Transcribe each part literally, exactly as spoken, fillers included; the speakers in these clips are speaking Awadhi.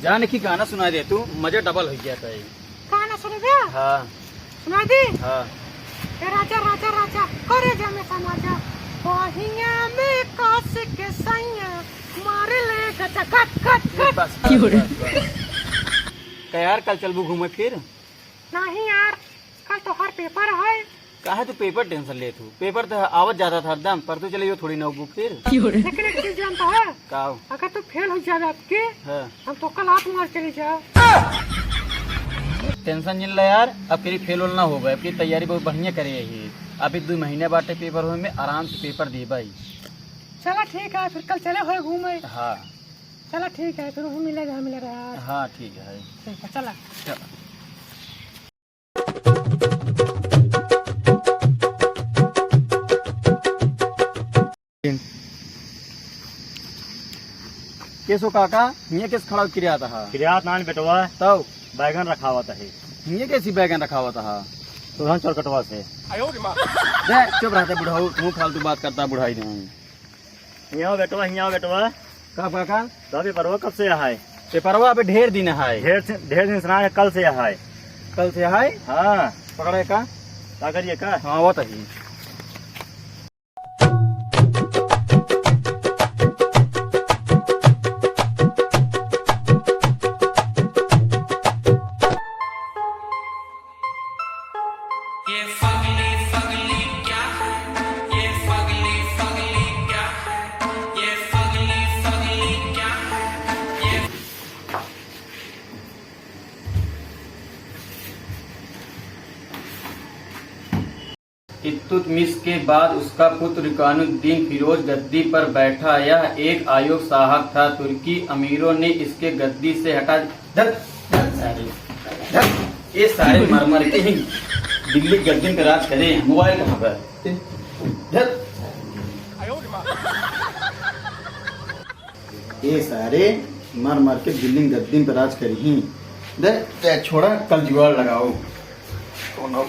जाने की गाना सुनाइ दे तू, मजा डबल होइ गया था ये। गाना सुनबे? हाँ। सुनाइ दी? हाँ। ए राजा, राजा, राजा, करे जा में समाजा, बहिया में कस के सैया, मारे ले गचा गच, गच, गच। बस, बस, बस, बस। का यार, कल चलबू घूमे फिर? नहीं यार, कल तोहार पेपर है। काहे तू पेपर tension लेत हूँ? पेपर तो आवत जाता था हरदम, पर तू चले यो थोड़ी ना होबू फिर। लेकिन एक चीज जानता है? का हो? अगर तू फेल हो जावे आपके, हाँ। हम तो कल आप मार चले जाओ। Tension जिन ले यार, अब कहीं फेल वेल ना होबे, अब की तैयारी बहुत बढ़िया करे ही। अभी दो महीने बाटे पेपर होए में, आराम से पेपर देबे। चला ठीक है, फिर कल चले होए घूमे। हाँ। चला ठीक है, फिर वहीं मिले रहा, मिले रहा। हाँ ठीक है। ठीक है, चला। चला। केसो काका, हियाँ केस खड़ा किरियात हा? किरियात नान बेटवा। तब? बैगन रखावत है। हियाँ केसी बैगन रखावत हा? तुरंत चोरकटवा से। दे, चुप रहते बुढ़ऊ, तू फालतू बात करता बुढ़ाई नहीं। हियाँ बेटवा, हियाँ बेटवा। का काका? तो पेपरवा कब से है? पेपरवा अबे ढेर दिन है। ढेर से, ढेर दिन से ना है, कल से है। कल से है? हाँ। पकड़े का? का करिए का? हाँ, वो तो ही। ये फगली फगली क्या है? ये फगली फगली क्या है? ये फगली फगली क्या है? ये इल्तुतमिश के बाद उसका पुत्र रुकनुद्दीन फिरोज गद्दी पर बैठा। यह एक अयोग्य शासक था। तुर्की अमीरों ने इसके गद्दी से हटा धत, धत सारे, धत। ये सारे मर मर के ही दिल्ली गद्दी पे राज करे। मोबाइल कहाँ पर? धत। ये सारे मर मर के दिल्ली गद्दी पे राज करी ही। दे, दे, छोड़ा, कल जुगाड़ लगाओ। कौन हो?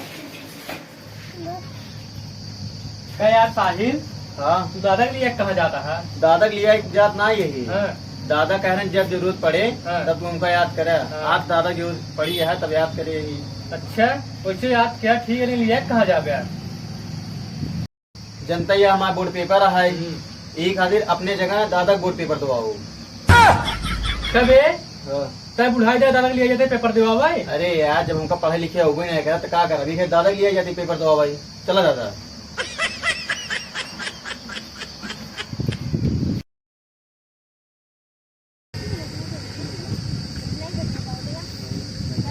का यार साहिल, हाँ। तू दादा के लिए कहाँ जाता है? दादा के लिए जात ना यही। हाँ। दादा कह रहे हैं, जब जरूरत पड़े, हाँ। तब तू हमका याद करे। हाँ। आज दादा की जरूरत पड़ी है, तब याद करे यही। अच्छा, वैसे याद किया ठीक है, नहीं लिया कहाँ जाबे यार? जनता ही हमारे बोर्ड पेपर है। हम्म। यही खातिर अपने जगह दादा के बोर्ड पेपर दवाओ। कबे? हाँ। तै बुढ़ाई दे दादा के लिए जाते पेपर देवा भाई। अरे यार, जब हमका पढ़े लिखे होबे नहीं करा, तो का करा? अभी फिर दादा के लिए जाते पेपर दवा भाई। चला दादा।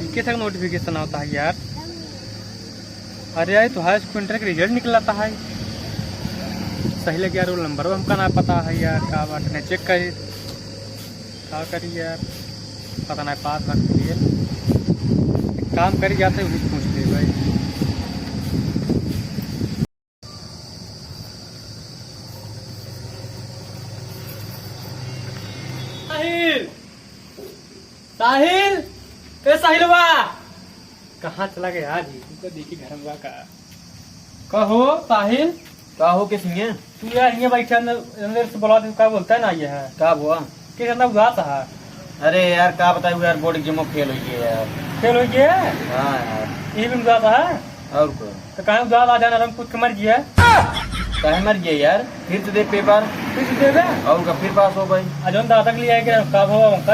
इनके तक नोटिफिकेशन आवता है यार। अरे यार, तो हाई स्कूल इंटर के रिजल्ट निकलता है। सही लगे यार, रोल नंबर हमका ना पता है यार, का बात नहीं चेक करे। का करी यार, पता नहीं पास ना फेल। एक काम करी, जाते वही पूछ ले भाई। साहिल, साहिल, ए साहिलवा, कहाँ चला गया आज ही? तुमको देखी घर में का। कहो साहिल। का हो के सिंह? तू यार हियाँ बैठा, अंदर, अंदर से बुला दे, का बोलता है ना ये है? का हुआ? के इतना उदास है? अरे यार, का बताऊँ यार, बोर्ड एग्जाम में फेल हो गया यार। फेल हो गया? हाँ यार। ये भी उदास है? और का? तो कहाँ उदास आ जाना, हम कुछ मर गया। काहे मर गया यार? फिर तो दे पेपर। फिर तो देबे? और का, फिर पास हो भाई। आ जौन दादा के लिए आए के का भवा उनका?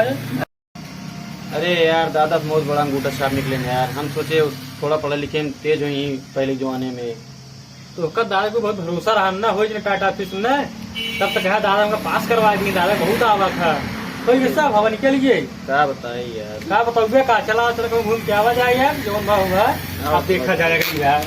अरे यार, दादा तो बहुत बड़ा अंगूठा छाप निकले हैं यार। हम सोचे थोड़ा पढ़े लिखे में तेज हुई पहले के जमाने में। तो ओकर दादा को बहुत भरोसा रहा ना, होई जने टाटा ऑफिस में, तब तक कहा दादा हमका पास करवा दी, दादा बहुत आवा था। तो ये सब हवा निकल गई। का बताई यार? का बताऊबे का, चला चल के घूम के आवा जाए यार, जौन बा होगा। हाँ, आप देखा भाई। जाएगा कि यार।